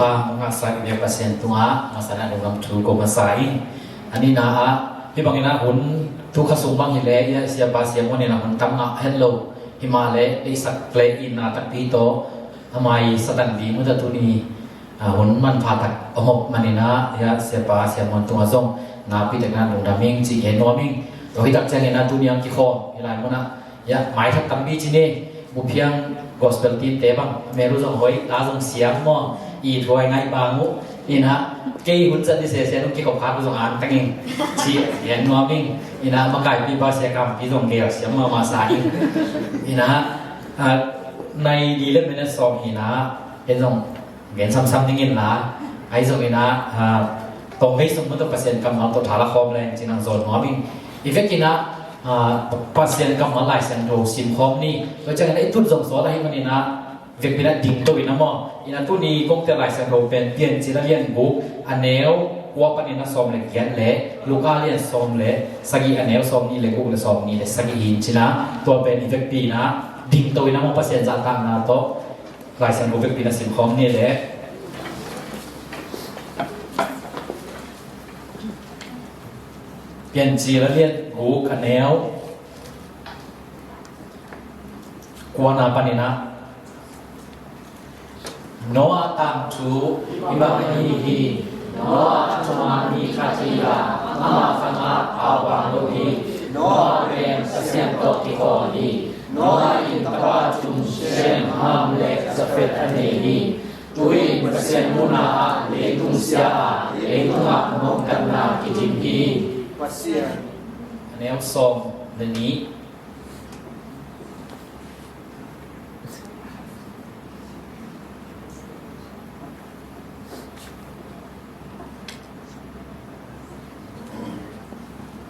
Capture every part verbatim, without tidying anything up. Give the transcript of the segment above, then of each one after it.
Pa, mangasa i biak Pasian tungah masa na lungdam thu ko masa ing. A nihna ah, hih bangin ah hun tu kha sung bang hileh, ia siapa siamuan in ah hun tam ngah het lo. Himahleh deihsak le itna takpi tawh ama i Satan ding uh ta tuni, ah, hun manpha tak a hop manin ah, ia siapa siamuan tungah zong nakpi takin ah lungdam ing ci gen nuam ing. Tua hi tak ciangin ah tuni ang kikhawm hi lai munah ia maithat tampi ci ni, buphiang gospel team te bang, melu zong hoih, la zong siam maw, i thuai ngai bang uh. Ina, kei hun zat ni sese nung kikop khat zong an tangin ci gen nuam ing. Ina, makaipi pa sia kampi zong gel siam mah masa ing. Ina, ah, nai di le minute sawm hi na, en zong gen samsam dingin la, ahi zongin ah, ah, tawm vei sung mun tawh Pasian kammal tawh thala khawm leng ci nang zawn nuam ing. I vekin ah, ah, Pasian kammal Lai Siangtho sim khawm ni. Tua ciangin ah i tut zong sawt ahi manin ah, vekpi in ah dingto in ah maw. Ina tuni kong tel Lai Siangtho pen Piancil a lian guk a neu kua panin ah sawm le giat le Luka lian sawm le sagih a neu sawm nih le guk le sawm nih le sagih hi in ci na. Tua pen i vekpi in ah dingto in ah maw Pasian zahtakna tawh Lai Siangtho vekpi na sim khawm ni le. Piancil a lian guk a neu kuana panin ah Noah tangthu hih bang ahi hi. Noah a thumah mi khat hi a, amah khangah pau bang lo hi. Noah pen Pasian tawh kikhawl hi. Noah in tapa thum Shem, Ham le Jafet a nei hi. Tu-in Pasian muhna ah leitung sia a, leitungah mongkatna kidim hi. Pasian. A neu sawm le nih.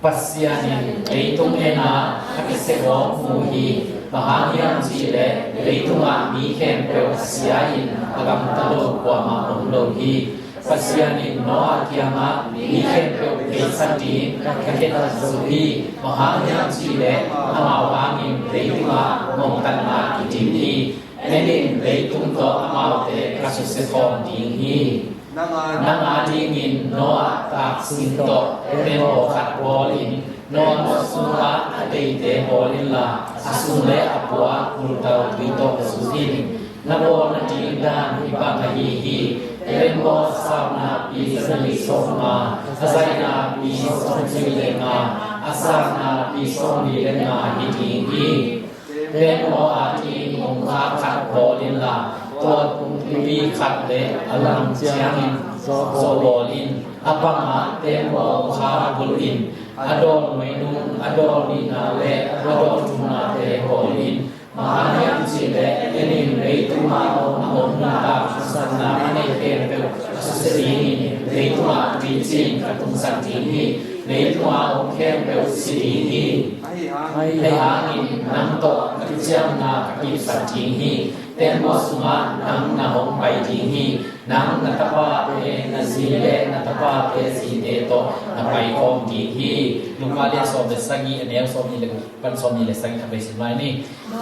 Pasian in leitung en a, a kisegawm mu hi. Bang hang hiam cih leh leitungah mi khempeuh a sia in a gamta lo kuamah om lo hi. Pasian in Noah kiangah mi khempeuh beisak ding ka khetat zo hi. Bang hang hiam cih leh amau hangin leitungah mongkatna kidim hi. En in, leitung tawh amaute ka susia khawm ding hi. Nang a dingin Noah taksing tawh tembaw khat bawl in, Noah sungah a deite bawl inla, a sung le a pua kultau tui tawh zut in. Na bawl nading dan hih bang ahi hi. Tembaw a saunapi zanih sawmnga, a zainapi sawmli le nga, a sannapi sawmli le nga hi ding hi. Tembaw a ding kongkhak khat bawl inla, tua kongkhakpi khat le a lang ciangin zawh bawl in. A pangah tembaw kongkhak bulh in, a dawl nuainung, a dawl nihna le a dawl thumnate bawl in. Bang hang hiam cih leh, en in, leitungah a om nuntak haksatna a nei khempeuh ka susia dingin, leitungah tuiciin ka tungsak ding hi. Leitungah a om khempeuh si ding hi. Ahi hangin nang tawh ka thuciamna ka kipsak ding hi. Tembaw sungah nang na hong pai ding hi. Nang, na tapate, na zi le na tapate zite tawh na paikhawm ding hi. Luka lian sawm le sagih, a neu sawmnih le guk pan sawmnih le sagih khat vei sim lai ni.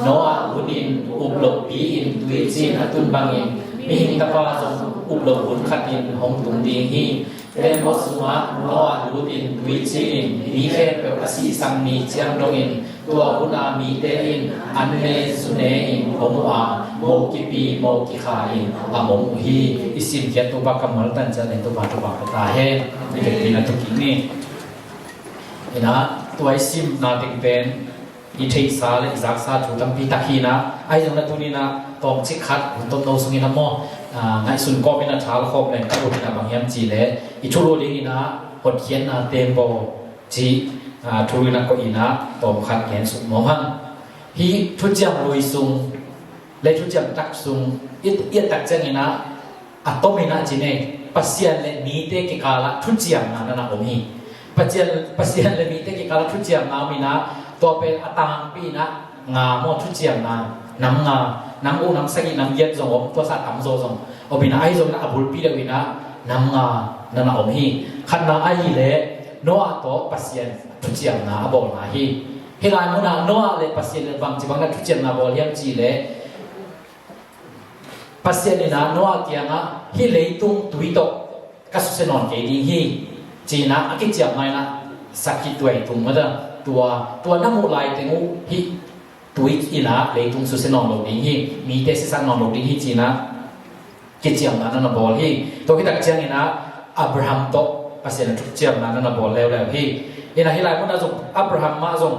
Noah hunin up lohpi-in tuiciin a tun bangin Mihing Tapa zong up loh hun khatin hong tung ding hi. Tembaw sungah Noah lutin tuiciin mi khempeuh a sihsang ni ciang dongin tua huna mite in an ne zu ne-in om uh a, mo kipi mo kikha-in a om uh hi. I simkhiat Topa kammal tan ciat in Topa thupha pia ta hen. I vekpi na thukik ni. Ina, tua i simna teng pen i theihsa le i zaksa thu tampi tak hi na, ahi zongin a tuni-in a tawmcik khat hun tomno sungin a maw, ah, ngaihsun kawmin a thalkhawm leng ka ut hi na bang hiam cih leh i thulu dingin a hotkhiatna tembaw cih, ah, thulu in a koih in a tawm khat gen suk nuam hang. Hih thuciam lui sung le thuciam tak sung i, i et tak ciangin a, a tomin a ci ni, Pasian le mite kikalah thuciamna na na om hi. Pasian, Pasian le mite kikalah thuciamna om in a, tua pen a tangpi in a nga maw, thuciamna nam nga, nam guk, nam sagih, nam giat zong om, tua sa tamzaw zong om in a, ahi zongin a bulpi deuh in a nam nga na na om hi. Khatna ahih leh Noah tawh Pasian thuciamna a bawlna hi. Hih lai munah Noah le Pasian in bangci bangin a thuciamna bawl hiam cih leh, Pasian in ah Noah kiangah, hih leitung tui tawh ka susia nawn kei ding hi, ci-in ah a kiciamna in ah sakhi tuai tung mata, tua, tua na muh lai teng uh hih tui in ah leitung susia nawn lo ding hi, mite siasak nawn lo ding hi, ci-in ah kiciamna na na bawl hi. Tua khit tak ciangin ah Abraham tawh Pasian a thuciamna na na bawl leuleu hi. In ah hih lai munah zong Abraham mah zong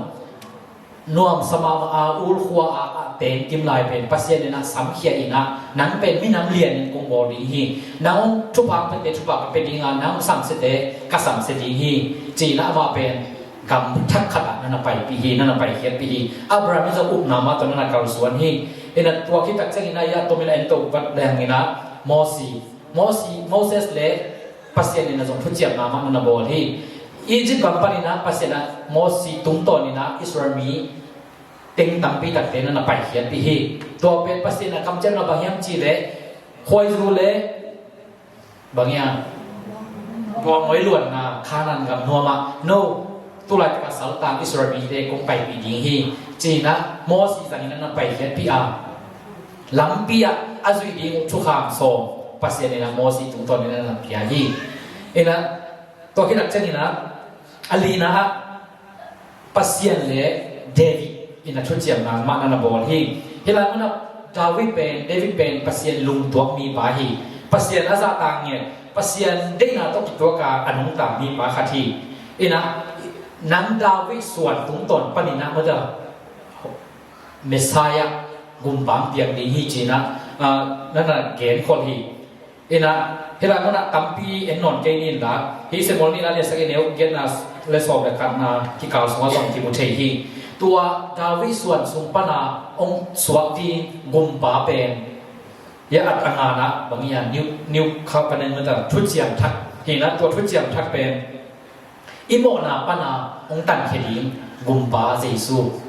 nuamsa mahmah a, Ur khua ah a tengkim lai pen Pasian in ah samkhia in ah, nang pen minam lianin kong bawl ding hi, nang hong thupha piate thupha ka pia ding a, nang hong samsiate ka samsia ding hi, ci-in ah amah pen gam thak khat ah na na paipih hi, na na paikhiatpih hi. Abraham in zong upna mah tawh na na kalsuan hi. In ah tua khit tak ciangin ah, ya, tua min ah en to vat leng in ah Mosi, Mosi, Moses le Pasian in ah zong thuciamna mah na na bawl hi. Egypt gam panin ah Pasian in ah Mosi tungtawn in ah Israel mi teng tampi takte na na paikhiatpih hi. Tua pen Pasian in ah kamciamna bang hiam cih leh, khuaizu le bang hiam, tua ngawi luanna Kanaan gam nuam ah, no, tulaitak a saltang Israel mite kong paipih ding hi, ci-in ah Mosi zangin na na paikhiatpih a, lampi ah a zuih ding uh thukham sawm Pasian in ah Mosi tungtawn in na na pia hi. In ah tua khit tak ciangin ah a lina ah Pasian le David in ah thuciamna mah na na bawl hi. Hih lai munah David pen, David pen Pasian lungtuak mipa hi. Pasian a zahtak ngiat, Pasian deihna tawh kituak a a nungta mipa khat hi. In ah nang David suan tungtawn panin ah mata Messiah gumpa hong piang ding hi, ci-in ah, ah, na na genkhol hi. In ah hih lai munah tampi en nawn kei ni in la, hih Samuel nihna lian sagih neu giatna le sawm le khatna kikal sungah zong kimu thei hi. Tua David suan sung pana hong suak ding gumpa pen, ya, at a ngana bang hiam, new, new covenant mata, thuciam thak hi in ah, tua thuciam thak pen i mawhna pana hong tankhia ding gumpa Jesu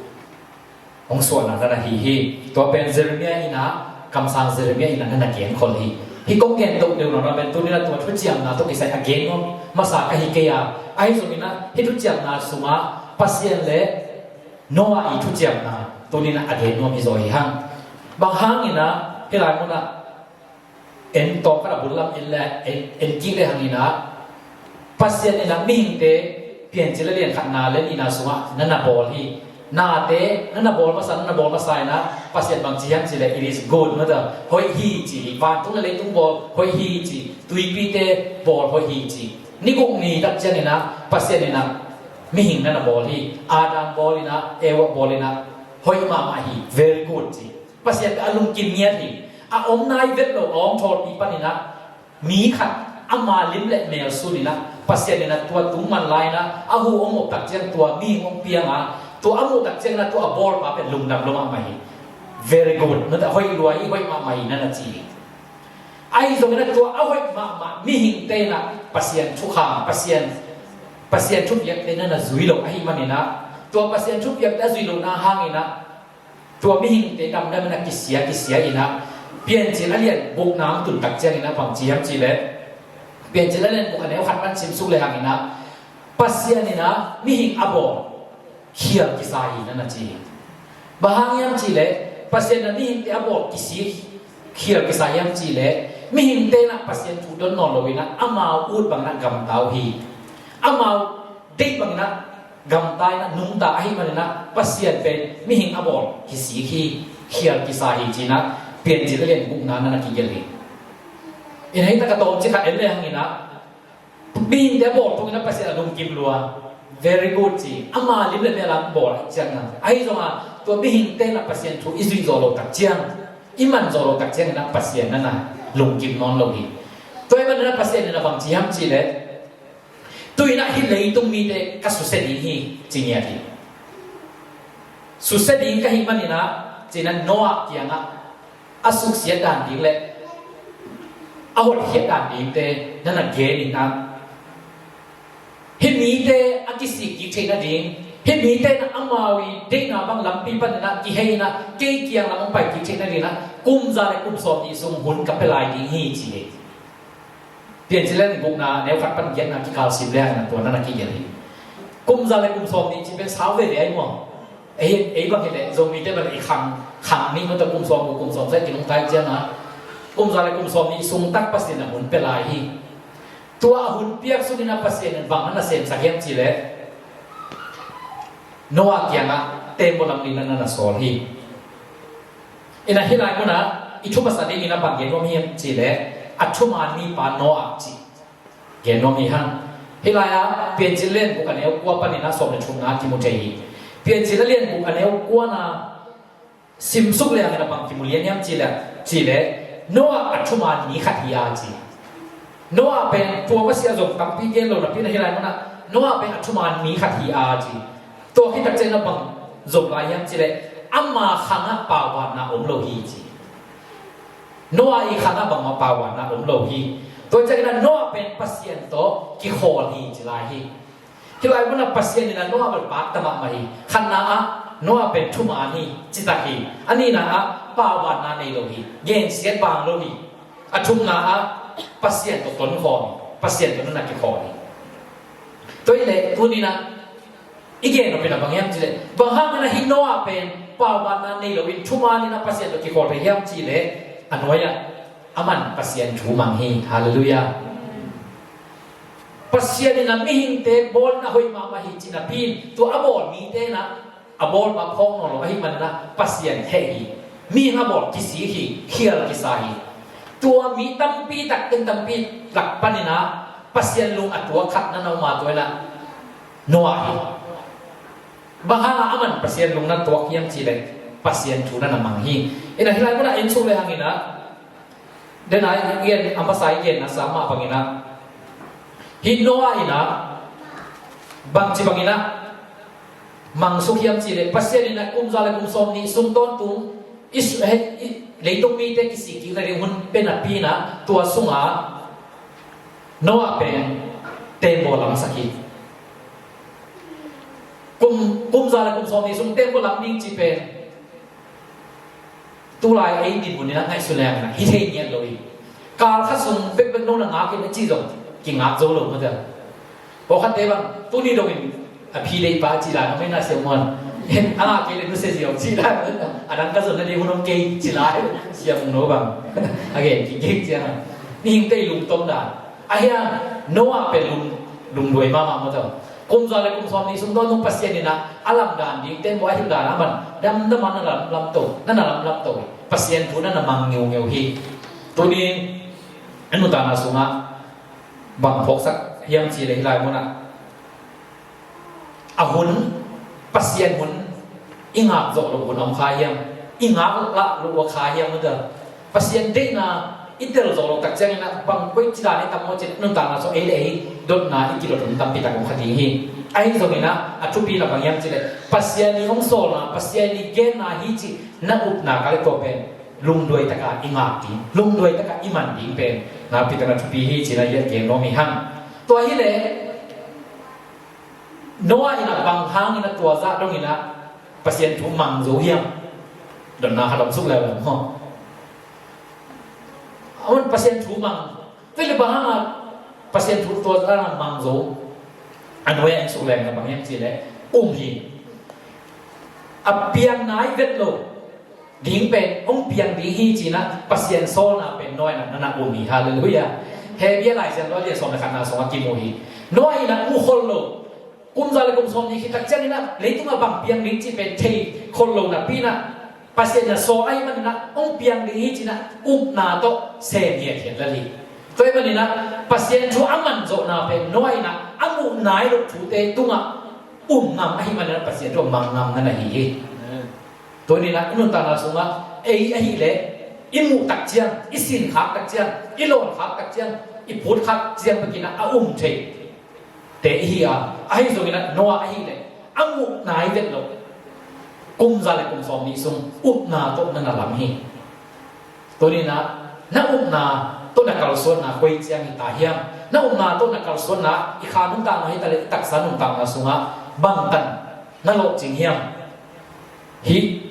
hong suahna na na hi hi. Tua pen Jeremiah in ah, kamsang Jeremiah in ah na na genkhol hi. Hih kong gen to deuh nawn pen tuni in ah tua thuciamna tawh kisai a gen nuam masa ka hi kei a, ahi zongin ah hih thuciamna sungah Pasian le Noah i thuciamna tuni in ah a gen nuam hi zaw hi hang. Bang hangin ah hih lai munah en tawm khat a bul lam en le, en, en kik le hangin ah, Pasian in ah mihingte Piancil a lian khatna le nihna sungah na na bawl hi. Nate na na bawl masa, na na bawl masa in ah Pasian bang ci hiam cih leh, it is good, mata, hoih hi ci hi. Vantung le leitung bawl hoih hi ci, tuipite bawl hoih hi ci. Ni guk ni tak ciangin ah Pasian in ah mihing na na bawl hi. Adam bawl in ah, Eva bawl in ah, hoih mahmah hi, very good ci. Pasian a lungkim ngiat hi. A om nai vet lo a om thawlpi panin ah mi khat ama lim le mel sun in ah, Pasian in ah tua tung man lai in ah a hu hong muh tak ciang tua mihing hong piang a, tua a muh tak ciang in ah tua a bawlpa pen lungdam lo mahmah hi. Very good, na ta, hoih lua hi, hoih mahmah hi, na na ci hi. Ahi zongin ah tua a hoih mahmah mihingte in ah Pasian thukham, Pasian, Pasian thupiakte na na zui lo ahih manin ah, tua Pasian thupiakte a zui lohna hangin ah tua mihingte damdam in ah kisia, kisia in ah, Piancil a lian gukna hong tun tak ciangin ah bang ci hiam cih leh, Piancil a lian guk a neu khat pan sim suk le hangin ah, Pasian in ah mihing a bawl khial kisa hi, na na ci hi. Bang hang hiam cih leh, Pasian in ah mihingte a bawl kisi, khial kisa hiam cih leh, mihingte in ah Pasian thu don nawn lo in ah amau ut bangin ah gamta uh hi. Amau deih bangin ah gamta in ah nungta ahih manin ah Pasian pen mihing a bawl kisik hi, khial kisa hi ci-in ah Piancil a lian gukna na na kigelh hi. In ah hih tak a tawmcik khat en le hangin ah, mihingte a bawl tungin ah Pasian a lungkim lua. Very good ci. Ama lim le mel a bawl ciangin ah, ahi zongin ah tua mihingte in ah Pasian thu i zuih zawh loh tak ciang, i man zawh loh tak ciangin ah Pasian na na lungkim nawn lo hi. Tua ahih manin ah Pasian in ah bang ci hiam cih leh, tu-in ah hih leitung mite ka susia ding hi, ci ngiat hi. Susia ding ka hih manin ah, ci-in ah Noah kiangah a suksiat dan ding le a hotkhiat dan dingte na na gen in ah, hih mite a kisik kik theih nading, hih mite in ah amau i deihna bang lampi panin ah kihei in ah kei kiang lam hong pai kik theih nading in ah kum za le kum sawm nih sung hun ka pia lai ding hi, ci hi. Piancil a lian gukna neu khat pan giatna kikal sim le hangin ah tua na na kigelh hi. Kum za le kum sawm nih cih pen sau veve ahi maw. Ei, ei bang hi leh Zomite bang i khang, khang nih mata kum sawm guk kum sawm sagih kinungta ciangin ah, Kum za le kum sawm nih sung tak Pasian in a hun pia lai hi. Tua a hun piak sungin a Pasian in bang na na semsak hiam cih leh Noah kiangah tembaw lam nihna na na sawl hi. Ina hih lai munah i thu masa dingin a bang gen nuam hiam cih leh a thuman mipa Noah cih gen nuam hi hang. Hih lai-ah Piancil lian guk a neu kua panin a sawm le thumna kimu thei hi. Piancil a lian guk a neu kuana simsuk leng in a bang kimu lian hiam cih leh, cih leh Noah a thuman mi khat hi a ci. Noah pen tua va sia zong tampi gen lo napi na hih lai munah Noah pen a thuman mi khat hi a ci. Tua khit tak ciangin a bang zong lai hiam cih leh ama khangah paubanna om lo hi ci. Noah i khangah bangmah paubanna om lo hi. Tua ciangin a Noah pen Pasian tawh kikhawl hi ci lai hi. Hih lai munah Pasian in a Noah bel pakta mahmah hi. Khatna ah Noah pen thuman hi, citak hi. A nihna ah paubanna nei lo hi. Gensiat bang lo hi. A thumna ah Pasian tawh tonkhawm hi. Pasian tawh na na kikhawl hi. Tua hi leh tuni-in ah i gen nop in a bang hiam cih leh bang hangin a hih Noah pen paubanna nei loin thuman in a Pasian tawh kikhawl thei hiam cih leh a nuai-ah aman Pasian thu mang hi. Halleluiah. Pasian in a mihingte bawl in a hoih mahmah hi cih napi in tua a bawl mite in a a bawl mah phawk nawn lo ahih manin a Pasian heh hi. Mihing a bawl kisik hi, khial kisa hi. Tua mi tampi tak, teng tampi lak panin a Pasian lung a tuak khat na na om a, tua in a Noah hi. Bang hangin aman Pasian lung na tuak hiam cih leh Pasian thu na na mang hi. Ina hih lai munah en suk le hang in a, den a i gen, a masa i genna sa mah bangin a, hih Noah in a bangci bangin a mang suk hiam cih leh Pasian in a kum za le kum sawm nih sung tawntung i su-, he, i, leitung mite kisik kik na ding hun pia napi in a tua sungah Noah pen tembaw lamsak hi. Kum, kum za le kum sawm nih sung tembaw lam ding cih pen tulai ei dinmun in a ngaihsun leng in a hi thei ngiat lo hi. Kal khat sung bekbek no na ngak in a cih zong kingak zo lo mah ta. Pawlkhatte bang tuni dongin a phi deih pa cih lai, a mena Sia Muan, a ngak kei leh nusia ziau cih lai, a dang ka zon na ding hun om kei cih lai, Sia Mung No bang a gen kik kik ciang a, mihingte i lungtom dan a hiang. Noah pen lung, lungduai mahmah mah ta. Kum za le kum sawm nih sung tawntung Pasian in a a lamdan ding, tembaw a hilhdan a man damdam a na lamlam to, na na lamlam to hi. Pasian thu na na mang ngeungeu hi. Tuni in a nuntakna sungah bang phawksak hiam cih leh hih lai munah a hun, Pasian hun i ngak zawh loh hun a om kha hiam? I ngak lah loh a kha hiam? Hun ta Pasian deihna i tel zawh loh tak ciangin a bang koici dan i tam maw cih leh nuntakna sung ei le ei dotna i kidot hun tampi tak om kha ding hi. Ahi zongin a a thupi lam bang hiam cih leh Pasian i hong sawlna, Pasian i genna hi cih na upna ka le tua pen lungduai taka i ngak ding, lungduai taka i man ding pen nakpi takin a thupi hi cih na i gen nuam hi hang. Tua hi leh Noah in a bang hangin a tua zah dongin a Pasian thu mang zo hiam? Dotna khat om suk leuleu maw? A hun Pasian thu mang. Tua hi leh bang hangin a Pasian thu tua zah dongin a mang zo? A nuai-ah en suk leng in a bang hiam cih leh um hi. A piang nai vet lo ding pen hong piang ding hi ci-in a Pasian sawlna pen Noah in a na na um hi. Halleluiah. Hebru Lai Siangtho a lian sawm le khatna sungah kimu hi. Noah in a mu khol lo. Kum za le kum sawm nih khit tak ciangin a leitungah bang piang ding cih pen thei khol lo napi in a Pasian in a sawl ahih manin a hong piang ding hi ci-in a upna tawh sem hiathiat lel hi. Tua ahih manin a Pasian thu a man zawhna pen Noah in a a muh nai loh thute tungah um ngam ahih manin a Pasian thu a mang ngam na na hi hi. Tuni-in a i nuntakna sungah ei ahih leh i muh tak ciang, i sin khak tak ciang, i lawn khak tak ciang, i phut khak ciang bekin a a um thei te i hi a, ahi zongin a Noah ahih leh a muh nai vet lo. Kum za le kum sawm nih sung upna tawh na na lam hi. Tuni-in a na upna tawh na kalsuanna koi ciang hi ta hiam? Na upna tawh na kalsuanna i kha nuntakna hi ta leh i taksa nuntakna sungah bangtan na lawhcing hiam? Hih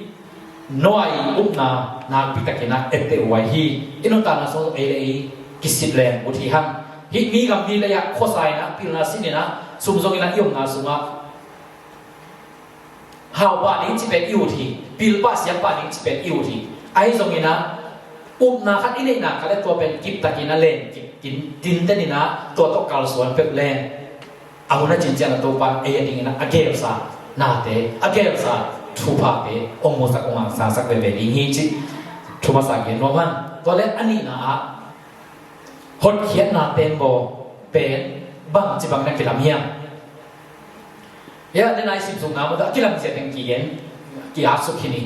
Noah i upna nakpi takin a etteh huai hi. I nuntakna sung ei le ei kisik leng ut hi hang. Hih mi gam mi lei-ah khuasa in a pilna sin in a sum zongin a i omna sungah hau pah ding cih pen i ut hi. Pil pah siam pah ding cih pen i ut hi. Ahi zongin a upna khat i neihna khat le tua pen kiptakin a len kip, kin, tinten in ah tua tawh kalsuan peuh leng a hun a cincian a Topa ei a dingin ah a gelsa nate, a gelsa thuphate hong musak, hong angsansak veve ding hi cih thu masa gen nuam hang. Tua le a nihna ah hotkhiatna tembaw pen bangci bangin a kilam hiam? Hia, den a i simsuk na mah tawh a kilamzia teng kigen, ki-aksuk hi ni.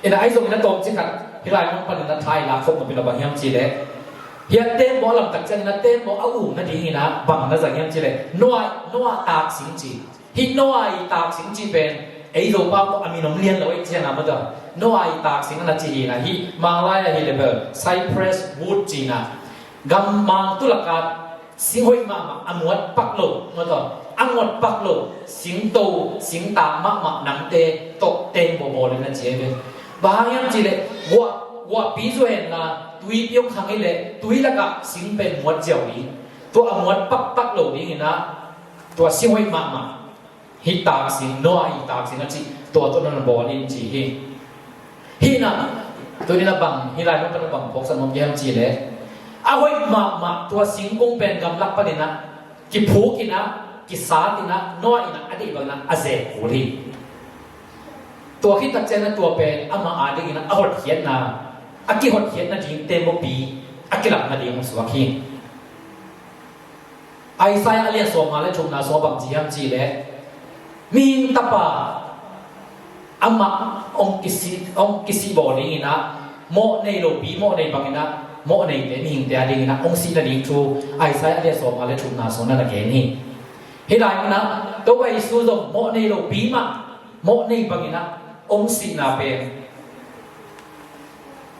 Ina ahi zongin a tawmcik khat hih lai mun panin a thai la khop nopin a bang hiam cih leh, hia tembaw a lamtak ciangin a tembaw a um nadingin a bang na zang hiam cih leh Noah, Noah taksing ci. Hih Noah i taksing cih pen ei Zopau tawh a min om lian lo ei ciang a mah tawh Noah i taksing a na ci hi na, hih Manglai ah hi le bel cypress wood ci na, gammang tulak a sing hoih mahmah, a muat pak lo, mah tawh a muat pak lo singto, singtak mahmah nangte tawh tembaw bawl in a ci hi ve. Bang hang hiam cih leh guah, guahpi zuih hen la tuipi hong khang hi leh tui lakah sing pen muat ziau ding, tua a muat pakpak lo dingin ah tua sing hoih mahmah, hih taksing, Noah i taksing a cih, tua tawh na bawl in ci hi. Hih na, tuni na bang, hih lai mun pan a bang phawksak nuam hiam cih leh, a hoih mahmah tua singkung pen gamlak panin ah kiphuk in ah, kisat in ah, Noah in ah a deih bangin ah a zek kul hi. Tua khit tak ciangin ah tua pen amah a dingin ah a hotkhiatna, a kihotkhiatna ding tembawpi a kilamna ding hong suak hi. Isaiah a lian sawmnga le thumna sung ah bang ci hiam cih leh, mihing tapa amah hong kisih, hong kisih bawl dingin ah, mawh nei lopi mawh nei bangin ah, mawh neite mihingte a dingin ah hong sih nading thu Isaiah a lian sawmnga le thumna sung ah na gen hi. Hih lai mun ah Topa Jesu zong mawh nei lopi mah, mawh nei bangin ah hong sihna pen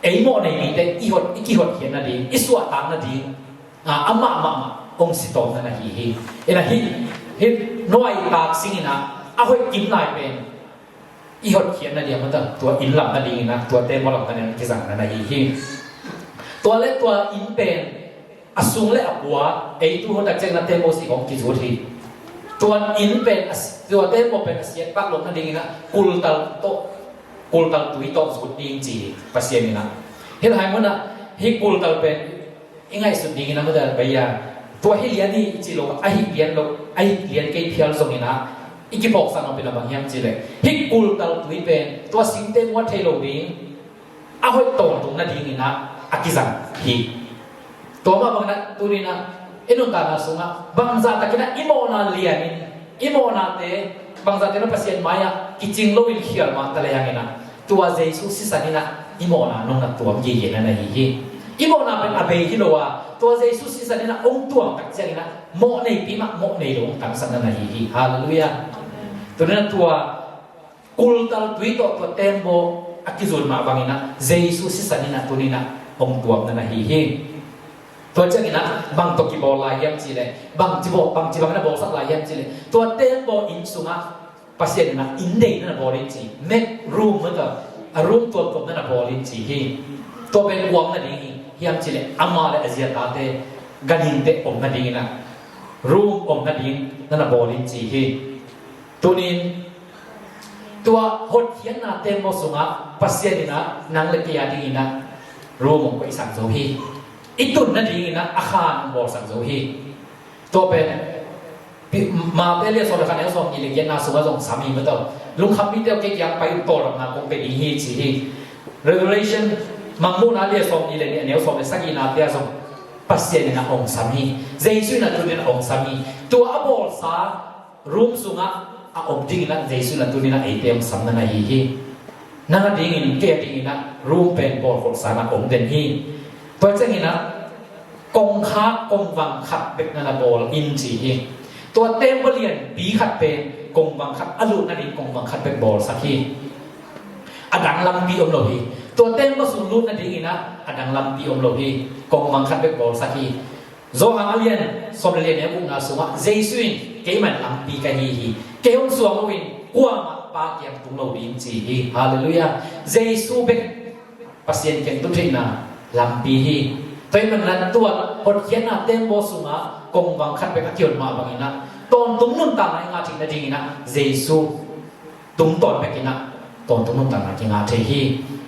ei mawh nei mite i hot, i kihotkhiat nading, i suahtak nading, a, amah mahmah hong si tawm na na hi hi. Ina hih, hih Noah i taksing in ah a hoih kim lai pen i hotkhiat nading, a mah tawh tua inn lam nadingin ah, tua tembaw lam nadingin ah kizang na na hi hi. Tua le tua inn pen a sung le a pua, ei tu hun tak ciangin ah tembaw sih hong kizut hi. Tua inn pen a, tua tembaw pen a siat pak loh nadingin ah kultal tawh, kultal tui tawh zut ding ci hi Pasian in ah. Hih lai mun ah hih kultal pen i ngaihsut dingin a mah tawh, bai a, tua hi lian hi i cih lo, a hi lian lo, a hi lian kei phial zongin ah i kiphawksak nopin a bang hiam cih leh, hih kultal tui pen tua singte muat thei lo ding, a hoih tawntung nadingin ah a kizang hi. Tua mah bangin ah tuni in ah i nuntakna sungah bangzah takin ah i mawhna lianin, i mawhnate bangzah takin ah Pasian mai-ah kicing loin khial mah ta lehang in ah, tua Jesu sisan in ah i mawhna nong na tuam gige na na hi hi. I mawhna pen a bei hi lo a, tua Jesu sisan in ah hong tuam tak ciangin ah mawh neipi mah mawh nei lo hong tangsak na na hi hi. Halleluiah. Tuni in ah tua kultal tui tawh tua tembaw a kizut mah bangin ah Jesu sisan in ah tuni in ah hong tuam na na hi hi. Tua ciangin ah bang tawh kibawl lai hiam cih leh, bang ci bawl, bang ci bangin ah bawlsak lai hiam cih leh, tua tembaw inn sungah Pasian in ah inn dei na na bawl in ci, mek room mah tawh, a room tuamtuam na na bawl in ci hi. Tua pen kuam nading hi hiam cih leh, amah le a zi a tate, ganhingte om nadingin ah room om nading na na bawl in ci hi. Tuni in tua hotkhiatna tembaw sungah Pasian in ah nang le kei a dingin ah room hong koihsak zo hi. I tun nadingin ah a khan hong bawlsak zo hi. Tua pen Pi-, Mate lian sawm le khat, neu sawmnih le giatna sungah zong sam hi mah tawh, lungkham mite aw, kei kiang pai un, tawldamna kong pia ding hi ci hi. Revelation, Mangmuhna lian sawmnih le nih, neu sawm le sagihnate ah zong Pasian in ah hong sam hi. Jesu in ah tuni in ah hong sam hi. Tua a bawlsa room sungah a om dingin ah Jesu in ah tuni in ah eite hong sam na na hi hi. Nang a dingin, kei a dingin ah room pen bawlkholhsa in ah hong den hi. Tua ciangin ah kongkhak, kongvang khat bek na na bawl in ci hi. Tua tembaw lianpi khat pen kongvang khat, a lut nading kongvang khat bek bawlsak hi. A dang lampi om lo hi. Tua tembaw sung lut nadingin ah a dang lampi om lo hi. Kongvang khat bek bawlsak hi. Johan a lian sawm le li, a neu gukna sungah Jesu in, "Keimah in lampi ka hi hi. Kei hong suang loin kuamah Pa kiang tung lo ding," ci hi. Halleluiah. Jesu bek Pasian kiang tun theihna lampi hi. Tua ahih manin ah tua hotkhiatna tembaw sungah kongvang khat bek a kihot mah bangin ah tawntung nuntakna i ngah theih nadingin ah Jesu tungtawn bekin ah tawntung nuntakna kingah thei hi.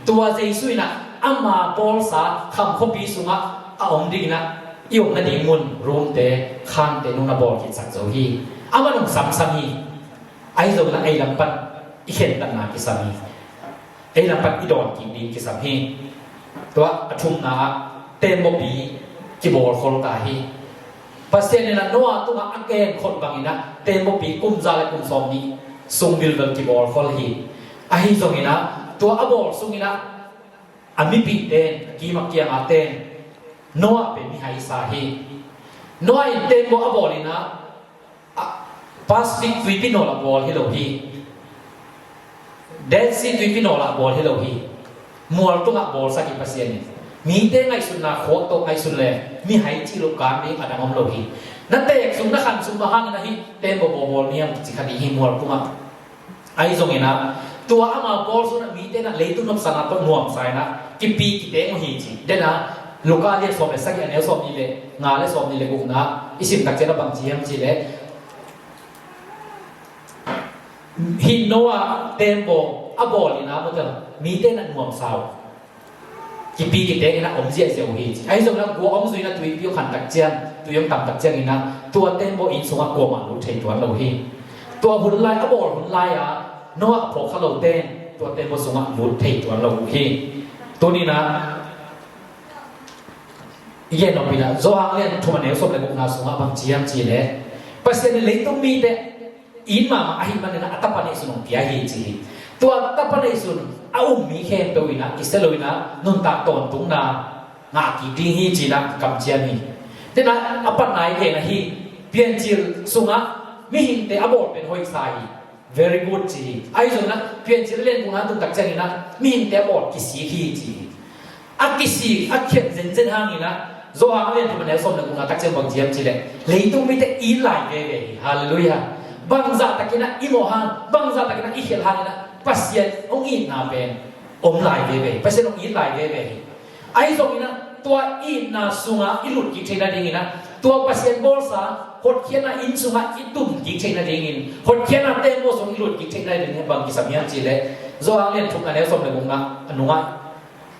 Tua Jesu in ah ama bawlsa kham khuapi sungah a om dinginah i om nading mun, roomte, khante nung na bawl khitsak zo hi. Amah nung samsam hi. Ahi zonginah ei lam pan i khentatna kisam hi. Ei lam pan i dawn kik ding kisam hi. Tua a thumna ah tembaw pi kibawlkhol ta hi. Pasian inah Noah tungah a genkhol banginah tembaw pi kum za le kum sawm nih sung vilvel kibawlkhol hi. Ahi zonginah tua a bawl sunginah a mipihte in, a kim a kiangate in Noah pen mihai sa hi. Noah in tembaw a bawl inah, a, Pacific tuipi nawl ah bawl hi lo hi. Dead Sea tuipi nawl ah bawl hi lo hi. Mual tungah bawlsak hi Pasian in. Mite ngaihsutna khawk tawh ngaihsun le mihai cih loh kan ding a dang om lo hi. Na teek sung, na khan sung mah hangin ahi tembaw bawl bawl ni hiam kici kha ding hi mual tungah. Ahi zonginah tua ama bawl sunah mite inah leitung nopsakna tawh nuamsa inah kipi kiteng uh hi ci. Dena Luka lian sawm le sagih, a neu sawm nih le nga le sawm nih le gukna i sim tak ciangin a bang ci hiam cih leh, hih Noah tembaw a bawl inah mute mite inah nuamsa uh. Kipi kiteng inah om ziahziah uh hi ci. Ahi zonginah gua om zui inah tuipi hong khan tak ciang, tui hong tam tak cianginah tua tembaw inn sungah kuamah lut thei tuan lo hi. Tua hun lai, a bawl hun lai-a Noah a phawk kha lote in tua tembaw sungah lut thei tuan lo uh hi. Tuninah i gen nop inah Johan lian thum a neu sawm le gukna sungah bang ci hiam cih leh, Pasian in leitung mite it mahmah ahih maninah a tapa neihsun hong pia hi ci hi. Tua tapa neihsun a um mi khempeuh inah kisia lo inah nuntak tawntungna ngah kik ding hi ci-inah kamciam hi. Tenah a patna i gen ahi, Piancil sungah mihingte a bawl pen hoihsa hi. Very good ci hi. Ahi zonginah Piancil lian gukna tung tak cianginah mihingte a bawl kisik hi ci hi. A kisik a khiat zenzen hanginah Johan a lian thum a neu sawm le gukna tak ciang bang ci hiam cih leh, leitung mite it lai veve hi. Halleluiah. Bangzah takinah i mawh hang, bangzah takinah i khialh hanginah Pasian hong itna pen om lai veve hi. Pasian hong it lai veve hi. Ahi zonginah tua itna sungah i lut kik theih nadinginah tua Pasian bawlsa hotkhiatna inn sungah i tum kik theih nadingin, hotkhiatna tembaw sung i lut kik theih nadingin bang kisam hiam cih leh, Johan lian thum a neu sawm le gukna a nungah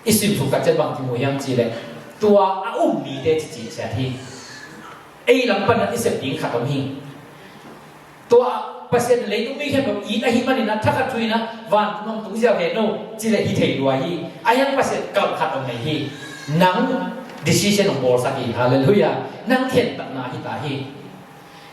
i sim suk tak ciang bang kimu hiam cih leh, tua a um mite cici ciat hi. Ei lam pan i sep ding khat om hi. Tua Pasian leitung mi khempeuh it ahih maninah thakhat thu inah vantung hong tung ziau hen lo cih leh hi thei lua hi. Ahi hang Pasian kalh khat hong nei hi. Nang decision hong bawlsak hi. Halleluiah. Nang khentatna hi ta hi.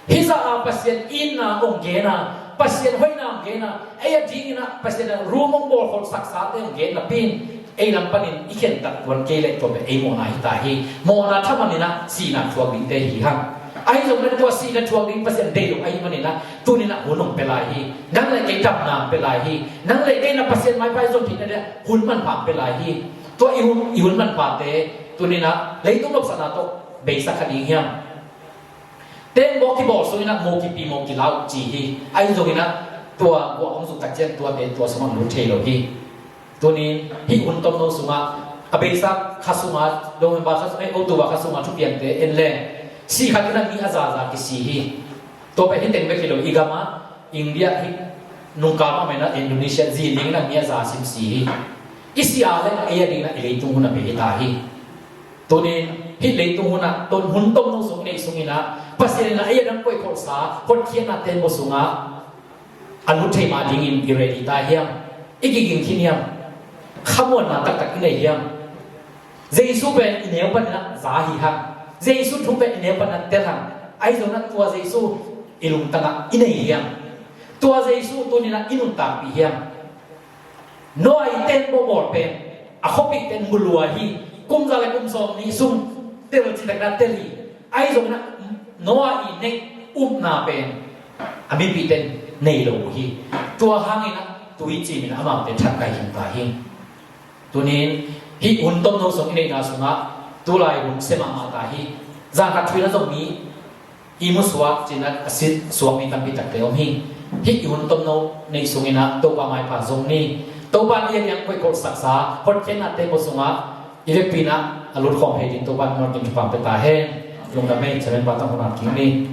Hih zah a Pasian itna hong gen a, Pasian hoihna hong gen a, ei a dinginah Pasian a room hong bawlkholh saksate hong gen napi in, ei lam panin i khentat tuan kei leh tua pen ei mawhna hi ta hi. Mawhna thaman inah sihna thuak dingte hi hang. Ahi zongin tua sihna thuak ding Pasian deih lo ahih maninah tuninah hun hong pia lai hi. Nang le kei dapna hong pia lai hi. Nang le kei na Pasian maipha i zon theihna dingah hun manpha hong pia lai hi. Tua i hun, i hun manphate tuninah leitung nopsakna tawh beisak kha ding hiam? Tembaw kibawl sunginah mo kipi mo kila uh ci hi. Ahi zonginah tua guah hong zuk tak ciang tuate tua sungah lut thei lo hi. Tunin hih hun tomno sungah a beisa kha sungah, November kha sungah, eh, October kha sungah thupiangte en leng, si khat inah mi a zaza kisi hi. Tua pen hih teng bek hi lo, i gamah India hih nungkal mahmah inah Indonesia zi ning inah mi a za sim si hi. I si a leh ei a ding inah i leitung hun a bei hi ta hi. Tunin hih leitung hunah, tun hun tomno sung i neih sunginah Pasian inah ei a dang koih kholhsa hotkhiatna tembaw sungah a lut thei mah dingin i ready ta hiam? I kiging khin hiam? Khamuanna taktak i nei hiam? Jesu pen i neu paninah za hi hang. Jesu thu pen i neu paninah tel hang. Ahi zonginah tua Jesu i lungtangah i nei hiam? Tua Jesu tuninah i nuntakpih hiam? Noah i tembaw bawl pen a khuapihte in mu lua hi. Kum za le kum sawm nih sung tel citakinah tel hi. Ahi zonginah Noah i neih upna pen a mipihte in nei lo uh hi. Tua hanginah tui cimin amaute that kai khin ta hi. Tunin hih hun tomno sung i neihna sungah tulai hun sia mahmah ta hi. Zan khat thu inah zong mi i musuak cinah a sit suak mi tampi takte om hi. Hih i hun tomno neih sunginah Topa maipha zong ni. Topa in i a ding koihkholhsaksa hotkhiatna tembaw sungah i vekpi inah a lutkhawm thei ding Topa in mualkim thupha pia ta hen. Lungdam ei, chairman pa tang hun a kik ni.